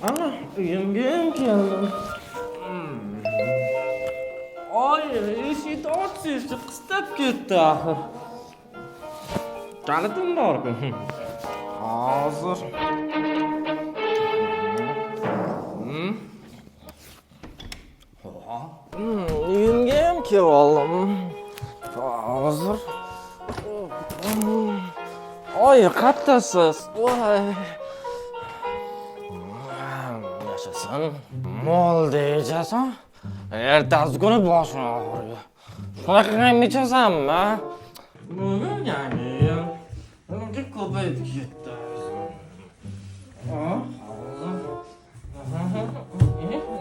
Ana, uyimga ham keldim. Oy, eshikni ochsangiz, qistab ketdi axir. Kalitim bor-ku. Hozir. Uyimga ham kelib oldim. Hozir. Oy, qattasiz? Voy. Yashasin. Mol deyasan. Ertasi kuni boshim og'riydi. Shunaqa ham ichasanmi? Bugun yangi yil. Unga ko'payib ketdi. Hozir.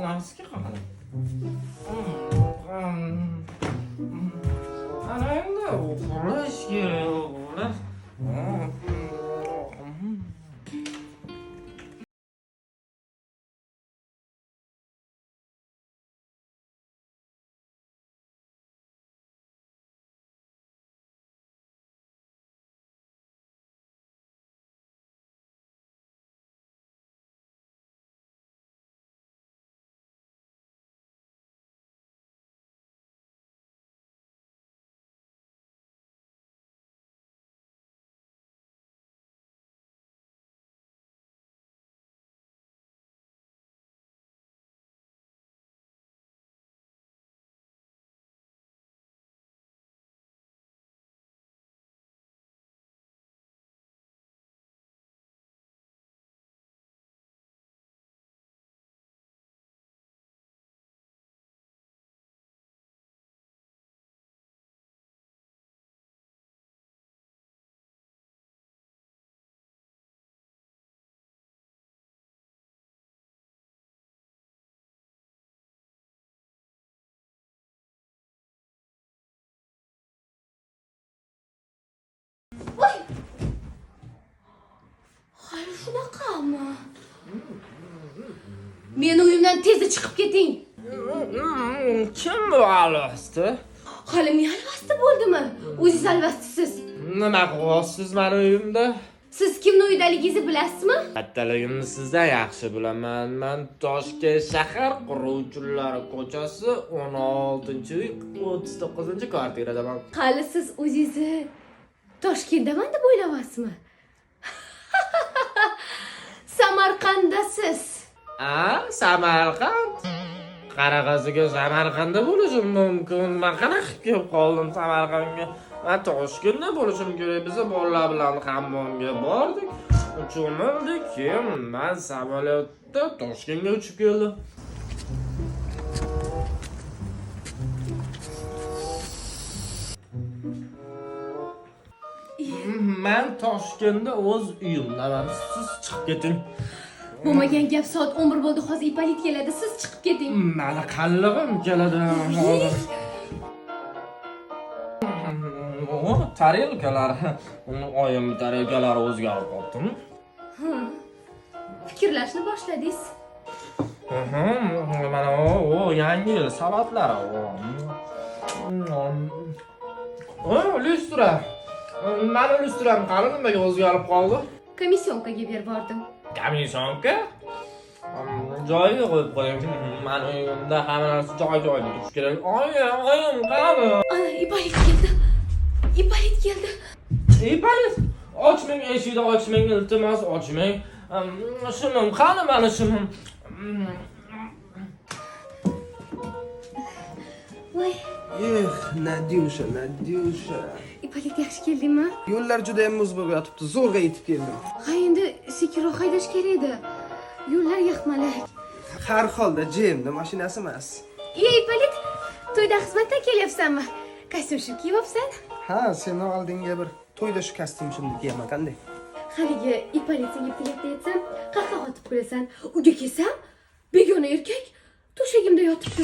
Noski qani? Ana endi uxlash kerak, uxlash. Voy! Hali shunaqami? Meni uyimdan tezda chiqib keting. Kim bu alvasti? Hali men alvasti bo'ldimi? O'zingiz alvastisiz. Nima qilyapsiz mani uyimda? Siz kimni uydaligingizni bilasizmi? Kattaligimni sizdan yaxshi bilaman. Man Toshkent shahar quruvchilar ko'chasi 16-uy 39-kvartiradaman. Hali siz o'zingizni Toshkentdaman deb o'ylayapsizmi? Samarqanddasiz. A, Samarqand? Qarag'asiga Samarqandda bo'lishim mumkin. Man qanaqa kelib qoldim Samarqandga? Man Toshkentda bo'lishim kerak. Biz bolalar bilan hammomga bordik. Cho'mildik, keyin man samolyotda Toshkentga uchib keldim. Man Toshkentda o'z uyimdaman. Siz chiqib keting. Bo'lmagan gap, soat 11 bo'ldi, hozir Ipolit keladi. Siz chiqib keting. Mani qallig'im keladi hozir. O, tarelkalar. Uni oyim tarelkalari o'zgarib qolibdimi? Fikrlashni boshladingiz. Mana o yangi yil savatlari. O, lyustra. Mani lyustram qani, nimaga o'zgarib qoldi? Комиссионка ga berib yubordim. Комиссионка? Joyiga qo'yib qo'ying. Mani uyimda hamma narsa joy joyida turishi kerak. Oyim, oyim qani? Ana, Ipolit keldi. Ipolit keldi. Ipolit, ochmang eshikni, ochmang, iltimos, ochmang. Shimim qani, mani shimim? Voy, Eh, Nadyusha, Nadyusha. Ipolit, yaxshi keldingmi? Yo'llar juda ham muz bo'lib yotibdi, zo'rg'a yetib keldim. Ha, endi sekinroq haydash kerak edi. Yo'llar yaxmalak. Har holda Jemni mashinasi emas. Iye, Ipolit, to'ydan xizmatdan kelyapsanmi? Kostyum shim kiyib olibsan? Ha, seni oldinga bir to'yda shu kostyum shimni kiyaman, qanday? Haligi Ipolit, senga bitta gapni aytsam, qahqaha otib kulasan. Uyga kelsam, begona erkak to'shagimda yotibdi.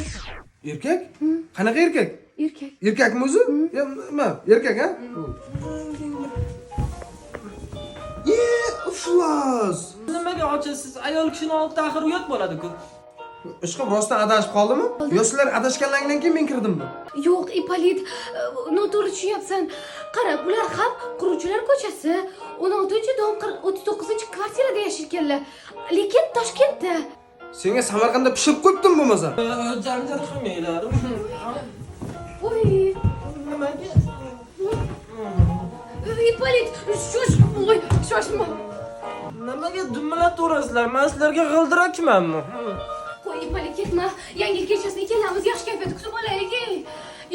Erkak? Qanaqa erkak? Erkak. Erkakmi o'zi? Ya, nima? Erkak, ha? Ye, iflos. Nimaga ochasiz? Ayol kishini oldida axir uyat bo'ladi-ku. Ishqilib, rostdan adashib qoldimi? Yo sizlar adashganlaringdan keyin men kirdimmi? Yo'q, Ippolit, noto'g'ri tushunyapsan. Qara, bular ham quruvchilar ko'chasi, 16-dom 39-kvartirada yashayotganlar. Lekin Toshkentda. Senga Samarqandda pishirib qo'yibdim bo'lmasa. Janjal qilmanglar. Voy, Nimaga? Ippolit, shosh, voy, shoshma. Nimaga dumalatvorasizlar? Men sizlarga g'ildirakmanmi? Qo'y, Ippolit, ketma. Yangi yil kechasini ikkalamiz yaxshi kayfiyatda kutib olaylik. Ey.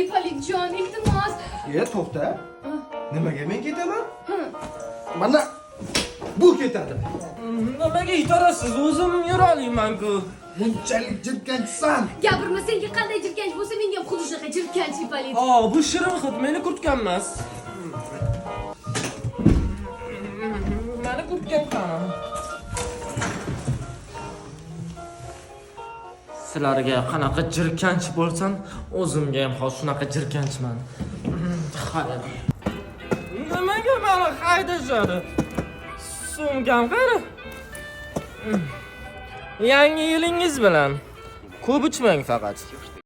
Ippolitjon, iltimos. E, to'xta. Nimaga men ketaman? Hı. Mana bu ketadi. Nimaga itarasiz? O'zim yuroliyman-ku. Bunchalik jirkanchsan. Gapirma, senga qanday jirkanch bo'lsa, menga ham xuddi shunaqa jirkanch, Ippolit. Aa, bu shirin hid meni kurtkam emas. Meni kurtkam qani? Sizlarga qanaqa jirkanch bo'lsam, o'zimga ham hozir shunaqa jirkanchman. Xayr. Nimaga meni haydashadi? Sumkam qani? Yangi yilingiz bilan. Ko'p ichmang faqat.